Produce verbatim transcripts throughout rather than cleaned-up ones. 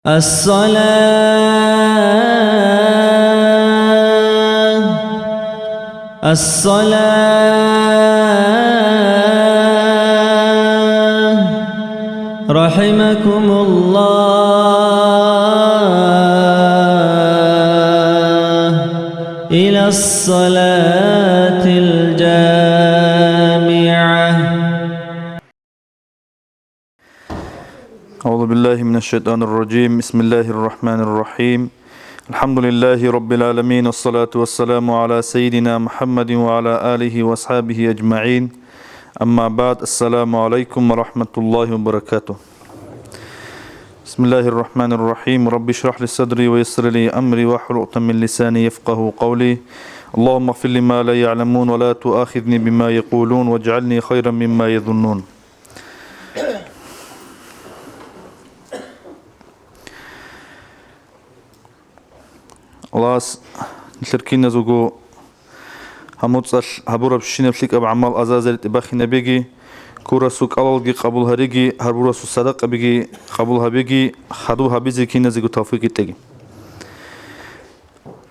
الصلاة، الصلاة، رحمكم الله، إلى الصلاة الجامعة. أعوذ بالله من الشيطان الرجيم. بسم الله الرحمن الرحيم. الحمد لله رب العالمين، والصلاة والسلام على سيدنا محمد وعلى آله وأصحابه أجمعين. أما بعد، السلام عليكم ورحمة الله وبركاته. بسم الله الرحمن الرحيم. رب اشرح لي صدري ويسر لي أمري واحلل عقدة من لساني يفقهوا قولي. اللهم اغفر لي ما لا يعلمون ولا تؤاخذني بما يقولون واجعلني خيرا مما يظنون. Аллагьас нилъер киназулго гьаб муцӀалъ гьабурабщинаб лъикӀаб гӀамал азар-азарие тӀибахинабиги, ккурасул кӀалалги къабул гьариги, гьабурасул садакъабиги къабул гьабиги, хадуб гьабизе киназего тавфикъ кьеги.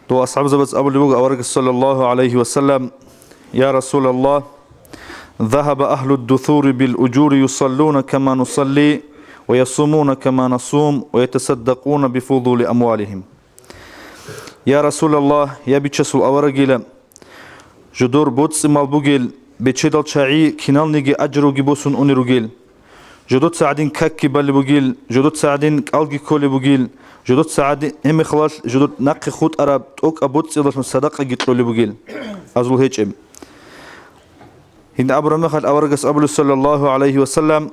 Дов асхӀабзабаз абулеб буго аварагас, саллаллагьу гӀалайгьи ва саллам: «Я Расулаллагь, загьаба агьлуд-дусури бил-ужури, юсаллуна кама нусалли, ва ясумуна кама насум, ва ятасаддакъуна бифудули амвалигьим». Я Расулаллагь, я Бичасул аварагила, жодор боцӀи-мал бугел бечедал чагӀи киналниги ажруги босун унел ругел. Жодоца гӀадин какги балеб бугел, жодоца гӀадин кӀалги кколеб бугел, жодоца гӀадин гьеб мехалъ жодор нахъе хутӀараб тӀокӀаб боцӀиялдалъун садакъаги кьолеб бугел. Азул гьечӀеб. Гьедин абураб мехалъ аварагас абулеб, саллаллагьу гӀалайгьи ва саллам: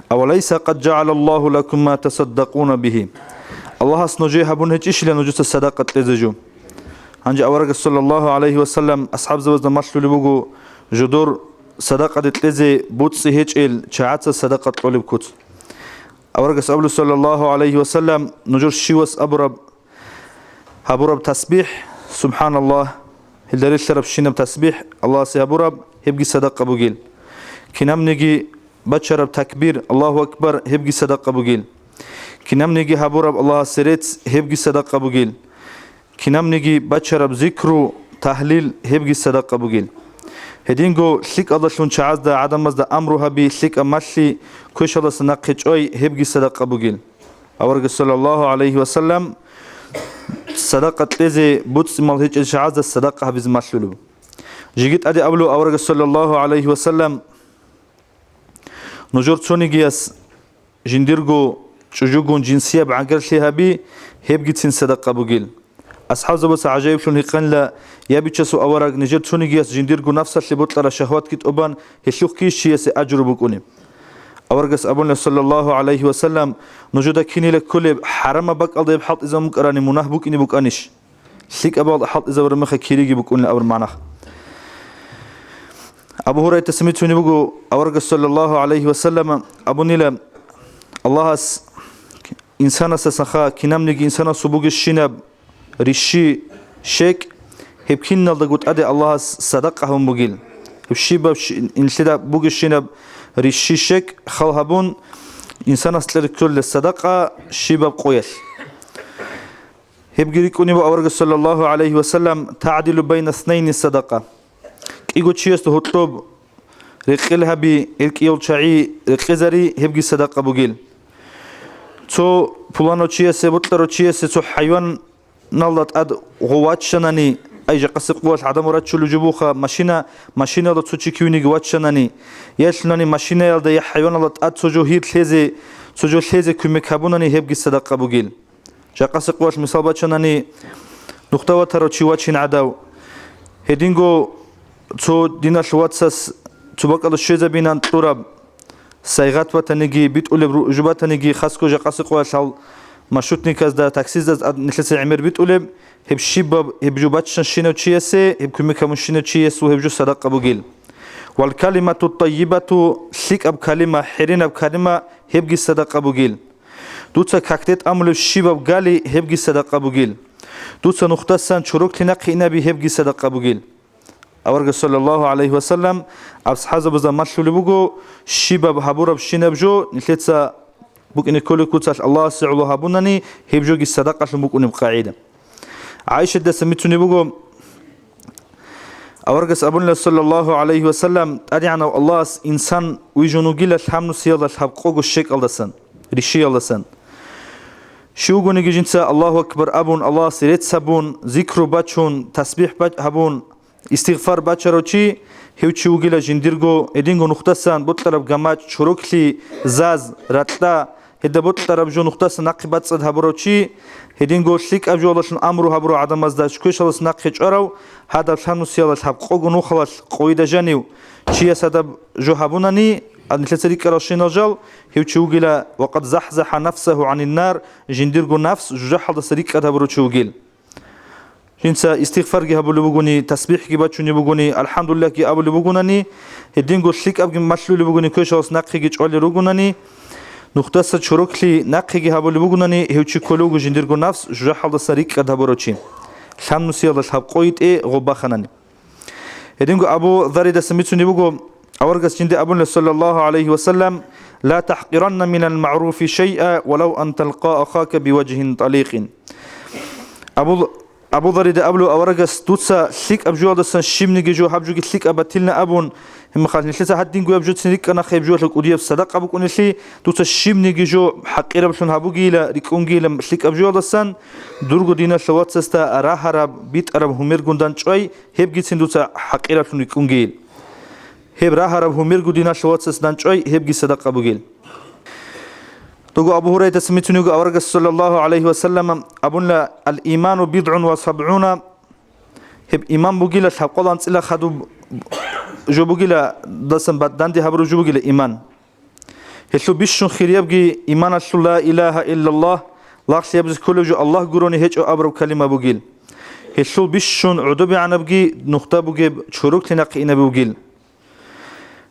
«Авалайса къад жагӀалаллагьу лакум ма тасаддакъуна бигьи?» Аллагьас нужее гьабун гьечӀищила нужеца садакъа кьезе жо? Гьанже аварагас, саллаллагьу гӀалайгьи ва саллам, асхӀабзабазда малъулеб буго жодор садакъаде кьезе боцӀи гьечӀел чагӀаца садакъа кьолеб куц. Аварагас абулеб, саллаллагьу гӀалайгьи ва саллам: «Нужер щивас абураб, гьабураб тасбихӀ, субхӀаналлагь, гьелда релълъарабщинаб тасбихӀ Аллагьасе гьабураб, гьебги садакъа бугел. Кинабниги бачараб такбир, Аллагьу акбар, гьебги садакъа бугел. Кинабниги гьабураб Аллагьасе рецц, гьебги садакъа бугел. Кинабниги бачараб зикру, тагьлил, гьебги садакъа бугел». Гьединго лъикӀалдалъун чагӀазда, гӀадамазда амру гьаби, лъикӀаб малъи, квешалдаса нахъе чӀвай, гьебги садакъа бугел. Аварагас, саллаллагьу гӀалайгьи ва саллам, садакъа кьезе боцӀи-мал гьечӀел чагӀазда садакъа гьабизе малъулеб. Жеги тӀаде абулеб аварагас, саллаллагьу гӀалайгьи ва саллам: «Нужер цонигияс жиндирго чӀужугун жинсияб гӀагарлъи гьаби, гьебгицин садакъа бугел». АсхӀабзабаца гӀажаиблъун гьикъанила: «Я Бичасул авараг, нижер цонигияс жиндирго нафсалъе бокьараб шагьватги тӀубан, гьелъухъейищ чиясе ажру букӀунеб?» Аварагас абуна, саллаллагьу гӀалайгьи ва саллам: «Нужеда кинила кколеб, хӀарамаб бакӀалда гьеб хӀалтӀизабун букӀарани мунагь букӀине букӀанищ? ЛъикӀаб бакӀалда хӀалтӀизабураб мехалъ кириги букӀунила», абураб магӀна. Абу Гьурайтас мицунеб буго, аварагас, саллаллагьу гӀалайгьи ва саллам, абунила: «Аллагьас инсанасдасан ха, кинабниги инсанасул бугебщинаб рищи, щекӀ, гьеб киналдаго тӀаде Аллагьас садакъа гьабун бугел. Гьеб щибаб щи-, нилъеда бугебщинаб рищи, щекӀ хал гьабун, инсанас кьезе кколел садакъа щибаб къоялъ». Гьебги рикӀкӀунеб аварагас, саллаллагьу гӀалайгьи ва саллам: «ТагӀдилу байна снайни садакъа». КӀиго чиясда гьоркьоб рекъел гьаби, гьел кӀиял чагӀи рекъезари, гьебги садакъа бугел. Цо пуланав чиясе, бокьарав чиясе цо хӀайваналда тӀад гъов ваччанани, ай, жакъасеб къоялъ гӀадамал рачулеб жо буха, машина, машиналда цо чи кивениги ваччанани, я лъунани машинаялда, я хӀайваналда тӀад цо жо гьир лъезе, цо жо лъезе кумек гьабунани, гьебги садакъа бугел. Жакъасеб къоялъ мисал бачанани, нухда ватарав чи вачин гӀадав. Гьединго цо диналъ вацас цо бакӀалда щвезабинан кьураб, сайгъат батаниги, битӀулеб ру-, жо батаниги, хасго жакъасеб къоялъ гьал маршрутниказда, таксистазда тӀад нилъеца гӀемер битӀулеб, гьеб щибаб, гьеб жо баччанщинав чиясе, гьеб кумек гьабунщинав чиясул гьеб жо садакъа бугел. «Вал калимату тайибату», лъикӀаб калима, хӀеренаб калима, гьебги садакъа бугел. Дуца какде тӀамулеб щибаб гали, гьебги садакъа бугел. Дуца нухдасан чороклъи нахъе инаби, гьебги садакъа бугел. Аварагас, саллаллагьу гӀалайгьи ва саллам, асхӀабзабазда малъулеб буго, щибаб гьабурабщинаб жо нилъеца букӀине кколеб куцалъ Аллагьасе гӀоло гьабунани, гьеб жоги садакъалъун букӀунеб къагӀида. ГӀайшатдаса бицунеб буго, аварагас абунила, саллаллагьу гӀалайгьи ва саллам, ТӀадегӀанав Аллагьас инсан вижун вугила лъабнусиялда лъабкъого щекӀалдасан, ришиялдасан. Щив вугониги жинца Аллагьу акбар абун, Аллагьасе рецц гьабун, зикру бачун, тасбихӀ бач-, гьабун, истигъфар бачарав чи, гьев чи вугила жиндирго, гьединго нухдасан бокьараб гамачӀ, чороклъи, заз, ракьа, гьелда бокьараб жо нухдасан нахъе бацӀцӀад гьабурав чи, гьединго лъикӀаб жоялдалъун амру гьабурав гӀадамазда квешалдаса нахъе чӀварав, гьадаб лъабнусиялда лъабкъого нухалъ къойида жанив чияс гьадаб жо гьабунани, нилъеца рикӀкӀаралщинал жал, гьев чи вугила, ва къад захӀзахӀа нафсагьу гӀанин нар, жиндирго нафс жужахӀалдаса рикӀкӀад гьабурав чи вугил. Жинца истигъфарги гьабулеб бугони, тасбихӀги бачунеб бугони, алхӀамдулиллагьги абулеб бугонани, гьединго лъикӀабги малъулеб бугони, квешалдаса нахъеги чӀвалел ругонани, нухдаса чороклъи нахъеги гьабулеб бугонани, гьев чи кколев вуго жиндирго нафс жужахӀалдаса рикӀкӀад гьабурав чи, лъабнусиялда лъабкъойи тӀе гъоб баханани. Гьединго Абу Зарридаса бицунеб буго, аварагас жинде абуна, саллаллагьу гӀалайгьи ва саллам: «Ла тахӀкъиранна минал магӀруфи шайъа, валав ан талкъа ахака биважгьин тӀаликъин». Абу, Абу Заррида абулев аварагас: «Дуца лъикӀаб жоялдасан щибниги жо, гьаб жоги лъикӀаб батилна», – абун, гьебмехалъ нилъеца гьадингояб жоцин рикӀкӀана, гьеб жоялъул кӀудияб садакъа букӀунелъи, дуца щибниги жо хӀакъираблъун гьабугейила, рикӀкӀунгейила лъикӀаб жоялдасан, дурго диналъул вацасда рагьараб, битӀараб гьумергун дандчӀвай, гьебгицин дуца хӀакъираблъун рикӀкӀунгейил. Гьеб рагьараб гьумерго диналъул вацас дандчӀвай, гьебги садакъа бугел. Дуго Абу Гьурайрас бицунего аварагас, саллаллагьу гӀалайгьи ва саллам, абуна: «Ал-иману бидгӀун ва сабгӀуна». Гьеб иман бугила лъабкъоялда анцӀила хадуб жо бугила, дасан ба-, данде гьабураб жо бугила иман. Гьелъул бищун хириябги иманалъул ла илагьа иллаллагь, лагълъи гьабизе кколев жо Аллагь гурони гьечӀо абураб калима бугил. Гьелъул бищун гӀодобегӀанабги нухда бугеб чороклъи нахъе инаби бугил.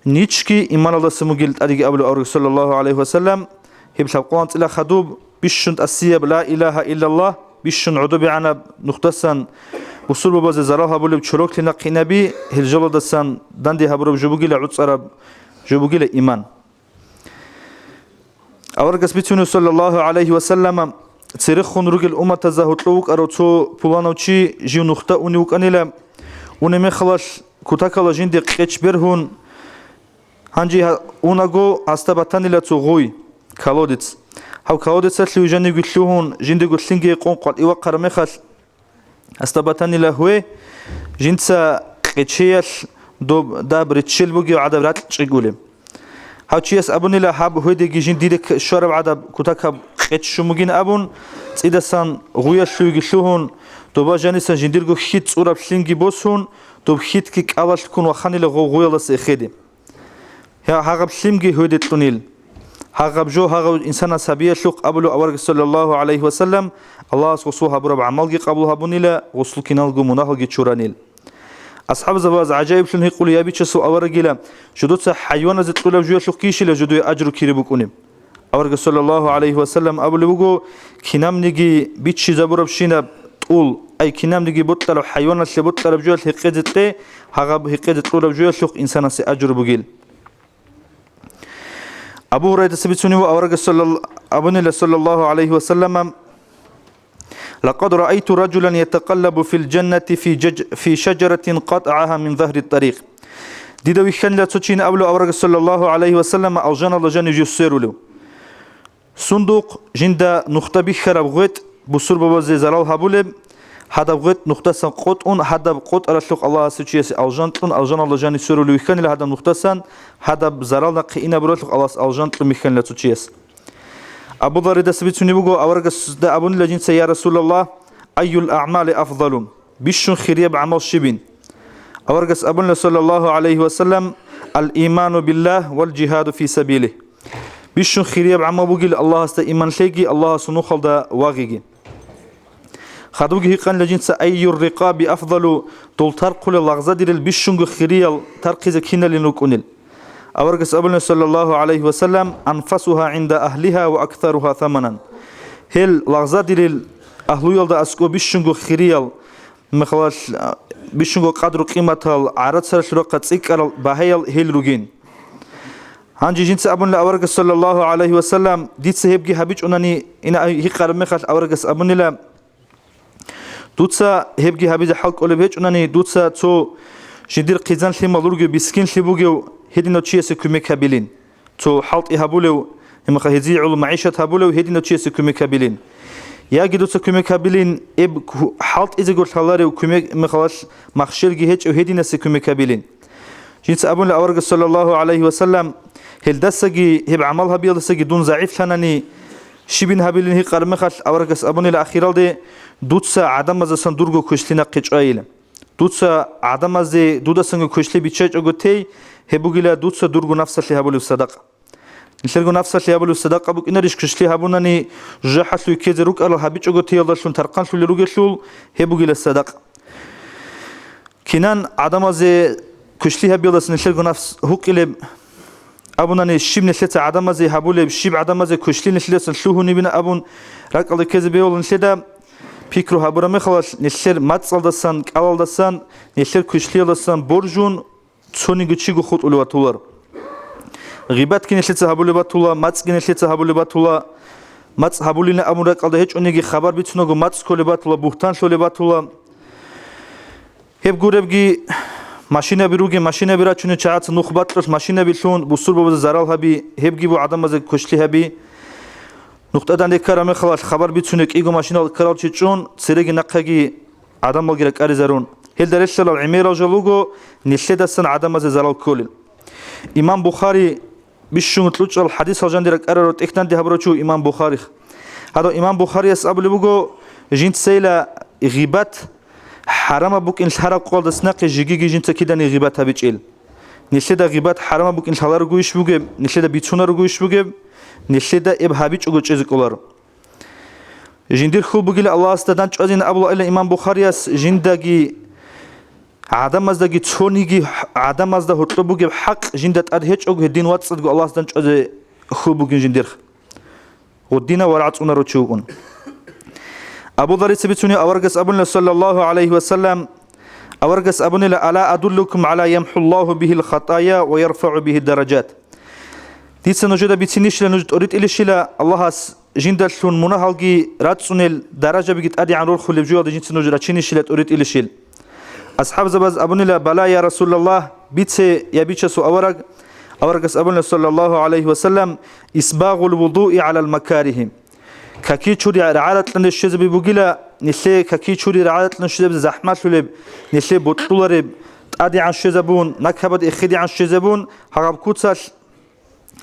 Ничги иманалдасан бугил тӀадеги абулев авараг, саллаллагьу гӀалайгьи ва саллам, гьеб лъабкъоялда анцӀила хадуб, бищун тӀасияб ла илагьа иллаллагь, бищун гӀодобегӀанаб нухдасан бусурбабазе зарал гьабулеб чороклъи нахъе инаби, гьел жалаздасан данде гьабураб жо бугила, гӀуцӀараб жо бугила иман. Аварагас бицунев, саллаллагьу гӀалайгьи ва саллама, церехун ругел умматазда гьоркьов вукӀарав цо пуланав чи жив нухда унев вукӀанила, унеб мехалъ кутакалда жинде къеч бергьун, гьанже гьа-, унаго гьасда батанила цо гъуй, колодец. Гьав колодецалъе вижаниги лъугьун, жиндего лъимги гьекъон къватӀив вахъараб мехалъ, гьасда батанила гьве, жинца къечеялъ доб даб реччел бугев гӀадаб ракь чӀегулеб. Гьав чияс абунила, гьаб гьведеги жиндие щвараб гӀадаб кутакаб къеч щун бугин абун, цӀидасан гъуялъувеги лъугьун, доба жанисан жиндирго хьид цӀураб лъимги босун, доб хьидги кӀалалъ ккун ваханила гъов гъуялдаса эхеде. Гьа-, гьагъаб лъимги гьведе кьунил. Гьагъаб жо гьагъав инсанас гьабиялъухъ абулев авараг, саллаллагьу гӀалайгьи ва саллам, Аллагьас гъосул гьабураб гӀамалги къабул гьабунила, гъосул киналго мунагьалги чуранил. АсхӀабзабаз гӀажаиблъун гьикъулей: «Я бичасул аварагила, жодоца хӀайваназе кьураб жоялъухъ кишила жодое ажру кири букӀунеб?» Авараг, саллаллагьу гӀалайгьи ва саллам, абулеб буго: «Кинабниги биччизабурабщинаб тӀул, ай кинабниги бокьараб хӀайваналъе бокьараб жоялъ гьекъезе кье, гьагъаб гьекъезе кьураб жоялъухъ инсанасе ажру бугил». Абу Гьурайрас бицунев аварагас саллал-, абунила, саллаллагьу гӀалайгьи ва саллама: «Лакъад раайту ражулан ятакъаллабу фил жаннати фи жаж-, фи шажаратин къатӀагӀагьа мин загьри тарикъ». Дида вихьанила цо чи абулев аварагас, саллаллагьу гӀалайгьи ва саллама, алжаналда жанив жив сверулев. Сундукъ, жинда нухда бихьараб гъветӀ, бусурбабазе зарал гьабулеб, гьадаб гъветӀ нухдасан къотӀун, гьадаб къотӀаралъухъ Аллагьас гьев чиясе алжан кьун, алжаналда жанив сверулев вихьанила гьадаб нухдасан, гьадаб зарал нахъе инабуралъухъ Аллагьас алжан кьун бихьанила цо чияс. Абу Зарридас бицунеб буго, аварагасда абунила жинца: «Я Расулаллагь, айюл аъмали афдалу?» Бищун хирияб гӀамал щибин? Аварагас абунила, саллаллагьу гӀалайгьи ва саллам: «Ал-иману биллагь вал жигьаду фи сабилигь». Бищун хирияб гӀамал бугил Аллагьасда иман лъеги, Аллагьасул нухалда вагъиги. Хадубги гьикъанила жинца: «Айюр рикъаби афдалу», дол тархъулел лагъзадерил бищунго хириял тархъизе киналин рукӀунел? Аварагас абуна, саллаллагьу гӀалайгьи ва саллам: «Анфасугьа гӀинда агьлигьа ва актаругьа саманан». Гьел лагъзадерил агьлуялда аскӀоб бищунго хириял, мехалал, бищунго къадру-къиматал, гӀарацаралъурахъа цӀикӀкӀарал багьаял гьел ругин. Гьанже жинца абунила аварагас, саллаллагьу гӀалайгьи ва саллам, дица гьебги гьабичӀунани, ина гьикъараб мехалъ аварагас абунила: «Дуца гьебги гьабизе хӀал кӀолеб гьечӀунани, дуца цо жиндир хъизан-лъимал ругев, мискинлъи бугев гьединав чиясе кумек гьабилин. Цо хӀалтӀи гьабулев, гьимаха гьезие гӀоло магӀишат гьабулев гьединав чиясе кумек гьабилин. Яги дуца кумек гьабилин, эб хӀалтӀизего лъаларев кумек мехалъ махщелги гьечӀев гьединасе кумек гьабилин». Жинца абунила аварагас, саллаллагьу гӀалайгьи ва саллам: «Гьелдасаги, гьеб гӀамал гьабиялдасаги дун загӀифлъанани, щибин гьабилин?» гьикъараб мехалъ аварагас абунила ахиралде: «Дуца гӀадамаздасан дурго квешлъи нахъе чӀвайила. Дуца гӀадамазде дудасанго квешлъи биччачӀого тей, гьеб бугила дуца дурго нафсалъе гьабулеб садакъа». Нилъерго нафсалъе гьабулеб садакъа букӀинарищ квешлъи гьабунани, жужахӀалъуй ккезе рукӀарал гьабичӀого теялдалъун тархъанлъулел ругелъул, гьеб бугила садакъа. Кинан гӀадамазе квешлъи гьабиялдаса нилъерго нафс гьукъилеб абунани, щиб нилъеца гӀадамазе гьабулеб, щиб гӀадамазе квешлъи нилъедасан лъугьунебин абун ракӀалде ккезе бегьула нилъеда, пикру гьабураб мехалъ нилъер мацӀалдасан, кӀалалдасан, нилъер квешлъиялдасан боржун цониги чиго хутӀулев ватулар. Гъибатги нилъеца гьабулеб батула, мацӀги нилъеца гьабулеб батула, мацӀ гьабулилан абун ракӀалда гьечӀониги хабар бицунаго мацӀ кколеб батула, бугьтан лъолеб батула. Гьеб гуребги, машинаби ругин, машинаби рачунел чагӀаца нух бакьулъ машинабилъун бусурбабазе зарал гьаби, гьебги бу гӀадамазе квешлъи гьаби. Нухда данде ккараб мехалъ хабар бицунеб кӀиго машинал ккарал чи чӀун, цереги нахъеги гӀадамалги ракӀаризарун. Гьелда релълъарал гӀемерал жал руго нилъедасан гӀадамазе зарал кколел. Имам Бухари бищун кьучӀал хӀадисал жанде ракӀарарав тӀехь данде гьабурав чи вуго имам Бухари. Гьадав имам Бухарияс абулеб буго, жинцайила гъибат хӀарамаб букӀин лъараб къоялдас нахъе жигиги жинца кидани гъибат гьабичӀел. Нилъеда гъибат хӀарамаб букӀин лъаларогойищ бугеб, нилъеда бицунаругойищ бугеб, нилъеда эб гьабичӀого чӀезе кӀоларо. Жиндир хьул бугила Аллагьасда дандчӀвазейин абулаила имам Бухарияс, жиндаги гӀадамаздаги цониги гӀадамазда гьоркьоб бугеб хӀакъ жинда тӀад гьечӀого, гьедин вацӀцӀадго Аллагьасда дандчӀвазе хьул бугин жиндирх. Гъудина варгӀа цӀунарав чи вукӀун. Абу Даррица бицунев аварагас абунила, саллаллагьу гӀалайгьи ва саллам, аварагас абунила: «Ала адуллукум гӀала ямхӀуллагьу бигьил хатая ва ярфагӀу бигьид даражат?» Дица нужеда бицинищила нуж тӀоритӀилищила Аллагьас жиндалъун мунагьалги рацӀцӀунел даражабиги тӀадегӀан рорхулеб жоялда жинца нуж рачинищила тӀоритӀилищил? АсхӀабзабаз абунила: «Бала, я Расулаллагь, бице, я бичасул авараг». Аварагас абунила, саллаллагьу гӀалайгьи ва саллам: «Исбагъул вудуи гӀалал макарихи». Каки чури рагӀаратлъунде щвезаби бугила, нилъее каки чури рагӀаратлъун щвезабизе захӀмалъулеб, нилъее бокьулареб, тӀадегӀан щвезабун, накабат эхедегӀан щвезабун, гьагъаб куцалъ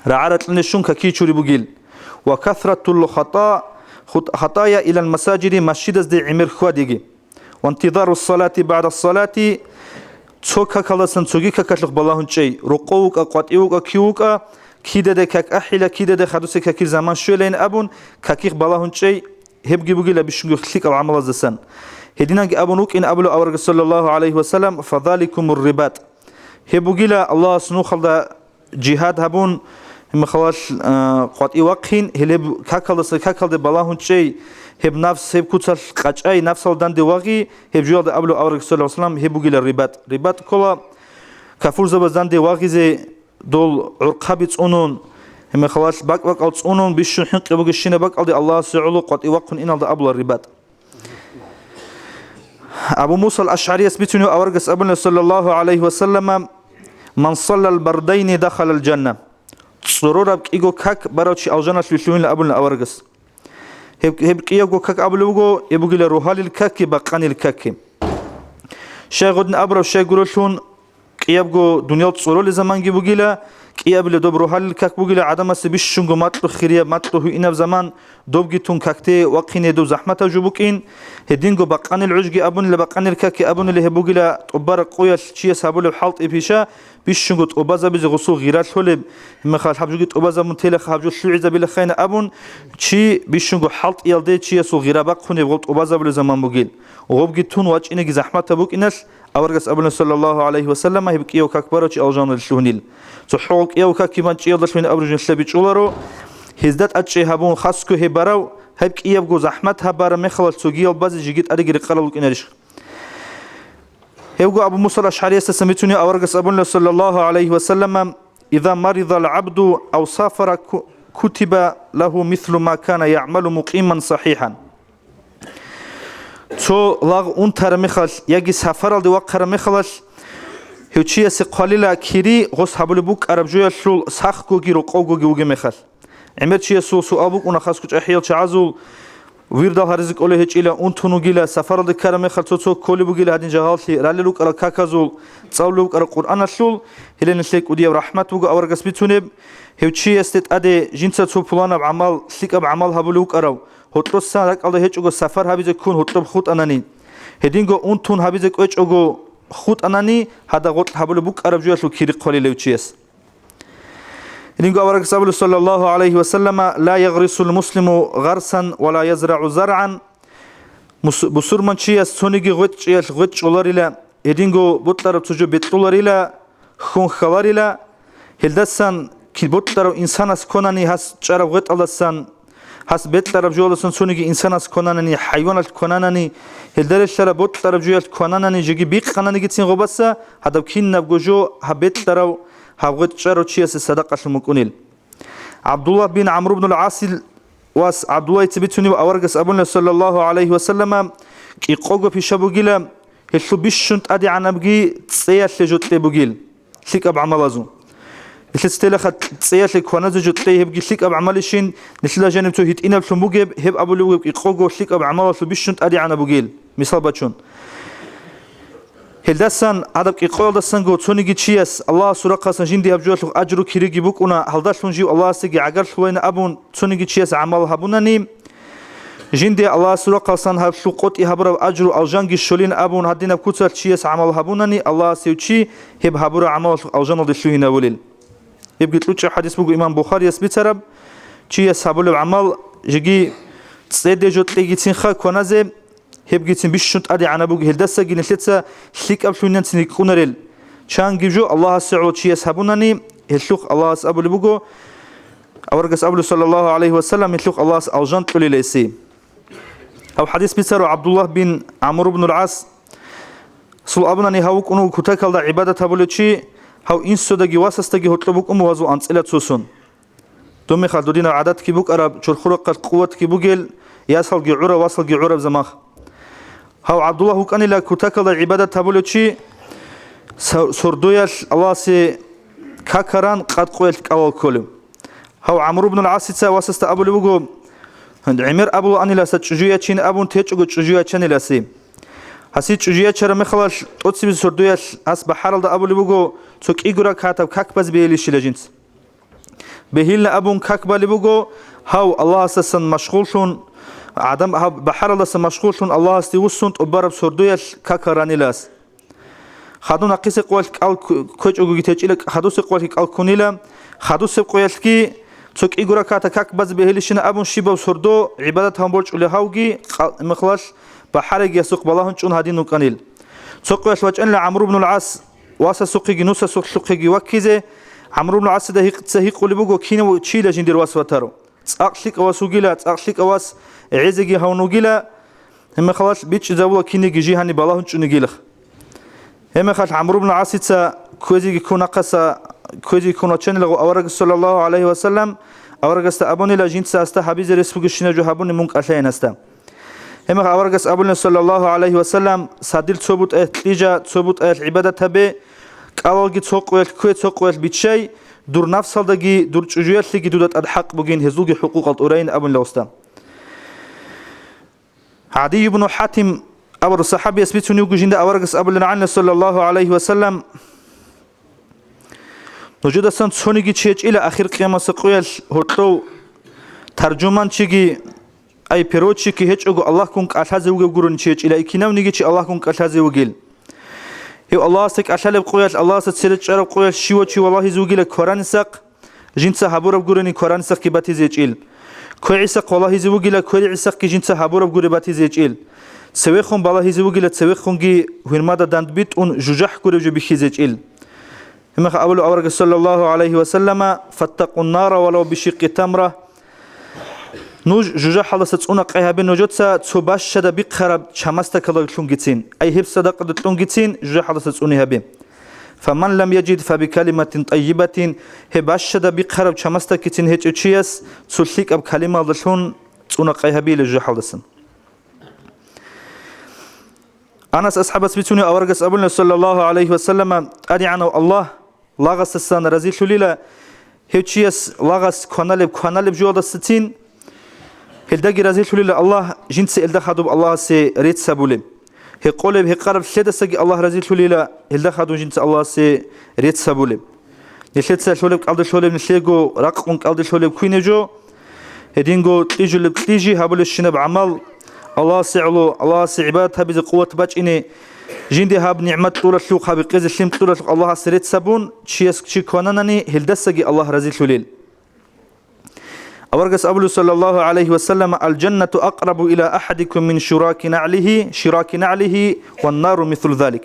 рагӀаратлъунде щун каки чури бугил. «Ва касратул хата-, хут-, хатая илал масажиди», масжидазде гӀемер хьвадиги. «Ва интизарус салати баъдас салати», цо какалдасан цоги какалъухъ балагьун чӀей, рокъов вукӀа, къватӀив вукӀа, кив вукӀа, кидаде как ахӀила, кидаде хадусе какил заман щвелайин абун, какихъ балагьун чӀей, гьебги бугила бищунго лъикӀал гӀамалаздасан. Гьединанги абун вукӀин абула авараг, саллаллагьу гӀалайгьи ва саллам: «Фазаликумур рибат». Гьеб бугила Аллагьас нухалда жигьад гьабун, гьеб мехалъ, а, къватӀив вахъин, гьелеб какалдаса какалде балагьун чӀей, гьеб нафс, гьеб куцалъ къачӀай, нафсал данде вагъи, гьеб жоялда абулеб авараг, саллаллагьу гӀалайгьи ва саллам, гьеб бугила рибат. Рибат ккола кафурзабаз данде вагъизе, дол гӀурхъаби цӀунун, гьеб мехалъ бакӀ-бакӀал цӀунун, бищун хӀинкъи бугебщинаб бакӀалде Аллагьасе гӀоло къватӀив вахъун иналда абула рибат. Абу Муса ал-АшгӀарияс бицунев аварагас абуна, саллаллагьу гӀалайгьи ва саллама: «Ман саллал бардайни дахалал жанна». ЦӀорораб кӀиго как барав чи алжаналъ вилълъугьинла абуна аварагас. Гьеб, гьеб кӀиябго как абулеб буго, гьеб бугила рогьалил какги бакъанил какги. Щай гъодин абураб, щай гурелъул, кӀиябго дуниял цӀоролел заманги бугила, кӀиабилеб доб рогьалил как бугила, гӀадамасе бищунго макьу хирияб, макьу гьуинаб заман, добги тун какде вахъине доб захӀматаб жо букӀин, гьединго бакъанил гӀужги абунила, бакъанил какги абунила, гьеб бугила тӀубараб къоялъ чияс гьабулеб хӀалтӀи-пиша, бищунго тӀубазабизе гъусул гъира лъолеб, гьеб мехалъ гьаб жоги тӀубазабун телаха, гьаб жо лъугӀизабилахъайна абун, чи бищунго хӀалтӀиялде чиясул гъира бахъунеб гъоб тӀубазабулеб заман бугил. Гъобги тун вачӀинеги захӀматаб букӀиналъ, аварагас абуна, саллаллагьу гӀалайгьи ва саллама, гьеб кӀияв как барав чи алжаналъ лъугьунил. ЦохӀо гъоб кӀияв какги бан чӀиялдалъун абураб жо нилъеда бичӀчӀуларо, гьезда тӀадчӀей гьабун хасго гьеб барав, гьеб кӀиябго захӀмат гьаб бараб мехалъ цогиял базе жеги тӀадеги рекъарал рукӀинарищ? Гьевго Абу Муса ал-АшгӀариясдасан бицунев аварагас абуна, саллаллагьу гӀалайгьи ва саллама: иза маридал гӀабду ав сафара ку-, кутиба лагьу мислу ма кана ягӀмалу мукъиман сахӀихӀан. Цо лагъ унтараб мехалъ яги сафаралде вахъараб мехалъ, гьев чиясе хъвалила кири гъос гьабулеб букӀараб жоялъул сахгоги рокъовгоги вугеб мехалъ. ГӀемер чиясул суал букӀуна хасго чӀахӀиял чагӀазул, вирдал гьаризе кӀолей гьечӀила, унтун вугила, сафаралде ккараб мехалъ цо-цо кколеб бугила гьадин жагьаллъи, ралел рукӀарал каказул, цӀалулев вукӀарал Къуръаналъул, гьеле нилъее кӀудияб рахӀмат буго аварагас бицунеб, гьев чиясде тӀаде жинца цо пуланаб гӀамал, лъикӀаб гӀамал гьабулев вукӀарав, гьоркьосан ракӀалда гьечӀого сафар гьабизе ккун гьоркьоб хутӀанани, гьединго унтун гьабизе кӀвечӀого хутӀанани, гьадаб гъоркь гьабулеб букӀараб жоялъул кири хъвалила гьев чияс. Гьединго аварагас абула, саллаллагьу гӀалайгьи ва саллама: «Ла ягърисул муслиму гъарсан ва ла язрагӀу заргӀан». Мус-, бусурманчияс цониги гъветӀ чӀиялъ гъветӀ чӀоларила, гьединго бокьараб цо жо бекьуларила, хьун хьаларила. Гьелдасан ки-, бокьарав инсанас кконани гьас чӀараб гъветӀалдасан, гьас бекьараб жоялдасан цониги инсанас кконанани, хӀайваналъ кконанани, гьелда релълъараб бокьараб жоялъ кконанани жеги бикъананигицин гъобаса, гьадаб кинабго жо гьаб бекьарав, гьаб гъветӀ чӀарав чиясе садакъалъун букӀунел. ГӀабдуллагь бин ГӀамру бнул ГӀасил вас ГӀабдуллагьица бицунеб аварагас абуна, саллаллагьу гӀалайгьи ва саллама: «КӀикъого пиша бугила, гьелъул бищун тӀадегӀанабги цӀеялъе жо кье бугил лъикӀаб гӀамалазул». Нилъеца телаха цӀеялъе кваназе жо кьей гьебги лъикӀаб гӀамалищин, нилъеда жаниб цо гьитӀинаблъун бугеб, гьеб абулеб бугеб кӀикъого лъикӀаб гӀамалалъул бищун тӀадегӀанаб бугил, мисал бачун. Гьелдасан гьадаб кӀикъоялдасанго цониги чияс Аллагьасул рахъалъан жинди гьаб жоялъухъ ажру кириги букӀуна, гьалдалъун жив Аллагьасдаги гӀагарлъулайин абун, цониги чияс гӀамал гьабунани, жинди Аллагьасул рахъалъан гьаблъул къотӀи гьабураб ажру алжанги щолин абун, гьадинаб куцалъ чияс гӀамал гьабунани, Аллагьас гьев чи гьеб гьабураб гӀамалалъухъ алжаналде лъугьинавулел. Гьебги кьучӀаб хӀадис буго имам Бухарияс бицараб: чияс гьабулеб гӀамал жеги цӀеде жо кьейгицинха кваназе, гьебгицин бищун тӀадегӀанаб буго, гьелдасаги нилъеца лъикӀаблъунинцин рикӀкӀунарел. Чанги жо Аллагьасе гӀоло чияс гьабунани, гьелъухъ Аллагьас абулеб буго, аварагас абулеб, саллаллагьу гӀалайгьи ва саллам, гьелъухъ Аллагьас алжан кьолила гьесие. Гьав хӀадис бицаро ГӀабдуллагь бин ГӀамру бнул ГӀас, сул абунани, гьав вукӀун вуго кутакалда гӀибадат гьабулев чи, гьав инсудаги васасдаги гьоркьоб букӀун буго гьазул анцӀила цо сон. Дун мехалъ дудинаб гӀадатги букӀараб, чорхол рахъалъ къуватги бугел, ясалги гӀураб, васалги гӀураб замах. Гьав ГӀабдуллагь вукӀанила кутакалда гӀибадат гьабулев чи, са-, сордоялъ Аллагьасе какаран къадкъоялъ кӀалал кколев. Гьав ГӀамру бнул ГӀасица васасда абулеб буго, гӀемер абулааниласа чӀужу ячин абун течӀого чӀужу ячаниласе. Гьасие чӀужу ячараб мехалъ тӀоцебе сордоялъ гьас бахӀаралда абулеб буго, цо кӀиго ракагӀатаб как базе бегьилищила жинца. Бегьилла абун как балеб буго, гьав Аллагьасдасан машгъуллъун, гӀадам гьаб бахӀаралдаса машгъуллъун Аллагьасде вуссун тӀубараб сордоялъ какал ранилас. Хадув нахъисеб къоялъ кӀал кку-, кквечӀогоги течӀила, хадусеб къоялъги кӀал ккунила, хадусеб къоялъги цо кӀиго ракагӀатаб как базе бегьилищина абун щибаб сордо гӀибадат гьабун борчӀулев гьавги къа-, мехалъ бахӀарайги гьасухъ балагьун чӀун гьадин вукӀанил. Цо къоялъ вачӀанила ГӀамру бнул ГӀас, васасухъеги нусасухъеги ваккизе. ГӀамру бнул ГӀасида гьикъ-, ца гьикъулеб буго, кинав чийила жиндир вас ватаро. ЦӀакъ лъикӀав вас вугила, цӀакъ лъикӀав вас гӀезеги гьавун вугила, гьебмехалъ бичӀчӀизавула кинеги жи гьаниб балагьун чӀунигилах. Гьебмехалъ ГӀамру бнул ГӀасица кквезеги ккун нахъаса, кквезеги ккун вачанилаго аварагас, саллаллагьу гӀалайгьи ва саллам, аварагасда абунила жинца гьасда гьабизе рес бугебщинаб жо гьабуни мун кӀалъайин гьасда. Гьебмехалъ аварагас абулеб, саллаллагьу гӀалайгьи ва саллам, садил цо бутӀаялъ кьижа, цо бутӀаялъ гӀибадат гьабе, кӀалалги цо къоялъ ккве, цо къоялъ биччай, дур нафсалдаги дур чӀужуялъеги дуда тӀад хӀакъ бугин, гьезулги хӀукъукъал тӀурайин абунила гьасда. ГӀадий ибну ХӀатим абурав сахӀабияс бицунев вуго жинда аварагас абулеб рагӀанила, саллаллагьу гӀалайгьи ва саллам, Нужедасан цониги чи гьечӀила ахир къиямасеб къоялъ гьоркьов таржуманчиги, ай, переводчикги гьечӀого Аллагьгун кӀалъазе вугев гурони чи гьечӀила, ай, кинавниги чи Аллагьгун кӀалъазе вугил. Гьев Аллагьасда кӀалъалеб къоялъ, Аллагьасда цере чӀараб къоялъ щивав чи валагьизе вугила кваранисахъ, жинца гьабураб гурони кваранисахъги батизе гьечӀил. Кве гӀисахъ валагьизе вугила, квери гӀисахъги жинца гьабураб гуре батизе гьечӀил. Цевехун балагьизе вугила, цевехунги гьурмада дандбитӀун жужахӀ гуреб жо бихьизе гьечӀил. Гьебмехалъ абулеб аварагас, саллаллагьу гӀалайгьи ва саллама: «Фаттакъун нара валав бишикъи тамра». Нуж жужахӀалдаса цӀуна къай гьабе нужеца цо бащада бихъараб чамасдакалалъунгицин, ай гьеб садакъада кьунгицин жужахӀалдаса цӀуни гьабе. «Фаман лам яжид, фабикалиматин тӀайибатин», гьеб бащада бихъараб чамасдакицин гьечӀев чияс цо лъикӀаб калимаялдалъун цӀунахъай гьабейила жужахӀалдасан. Анас асхӀабас бицунеб, аварагас абуна, саллаллагьу гӀалайгьи ва саллама, ТӀадегӀанав Аллагь лагъасдасан разилъулила, гьев чияс лагъас кваналеб, кваналеб жоялдасацин, гьелдаги разилъулила Аллагь, жинца гьелда хадуб Аллагьасе рецц гьабулеб. Гьекъолеб, гьекъараб лъедасаги Аллагь разилъулила, гьелда хадуб жинца Аллагьасе рецц гьабулеб. Нилъеца лъолеб кӀалдилъулеб нилъего ракъун кӀалдилъулеб квинев жо, гьединго кьижулеб кьижи гьабулебщинаб гӀамал, Аллагьасе гӀоло, Аллагьасе гӀибадат гьабизе къуват бачӀине, жинде гьаб нигӀмат кьуралъухъ, гьаб бекъезе лъим кьуралъухъ Аллагьасе рецц гьабун, чияс чи квананани, гьелдасаги Аллагь разилъулел. Аварагас абулеб, саллаллагьу гӀалайгьи ва саллама, «Алжаннату акърабу иля ахӀадикум мин шираки нагӀлигьи, шираки нагӀлигьи, ван нару мислу залик».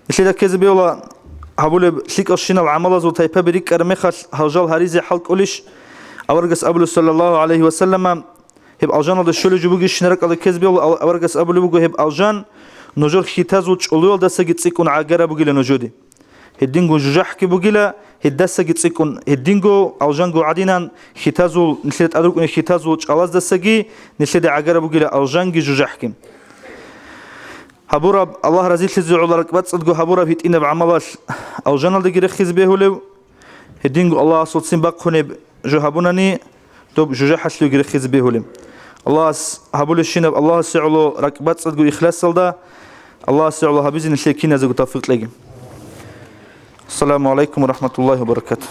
Нилъеда ккезе бегьула гьабулеб лъикӀалщинал гӀамалазул тайпаби рикӀкӀараб мехалъ гьал жал гьаризе хӀал кӀолищ? Аварагас абулеб, саллаллагьу гӀалайгьи ва саллама, гьеб алжаналде щолеб жо бугищин ракӀалде ккезе бегьула, ав-, аварагас абулеб буго, гьеб алжан нужер хьитазул чӀолоялдасаги цӀикӀкӀун гӀагараб бугила нужеде. Гьединго жужахӀги бугила, гьелдасаги цӀикӀкӀун, гьединго алжанго гӀадинан хьитазул, нилъеда тӀадвукӀунеб хьитазул чӀалаздасаги нилъеда гӀагараб бугила алжанги жужахӀги. Гьабураб, Аллагь разилъизе гӀоло ракӀбацӀцӀадго гьабураб гьитӀинаб гӀамалалъ алжаналдаги рехизе бегьулев, гьединго Аллагьасул ццин бахъунеб жо гьабунани, доб жужахӀалъулги рехизе бегьулеб. Аллагьас гьабулебщинаб Аллагьасе гӀоло ракӀбацӀцӀадго ихласалда, Аллагьасе гӀоло гьабизе нилъее киназего тавфикъ кьеги. Ассаламу гӀалайкум ва рахӀматуллагьи ва баракатугь.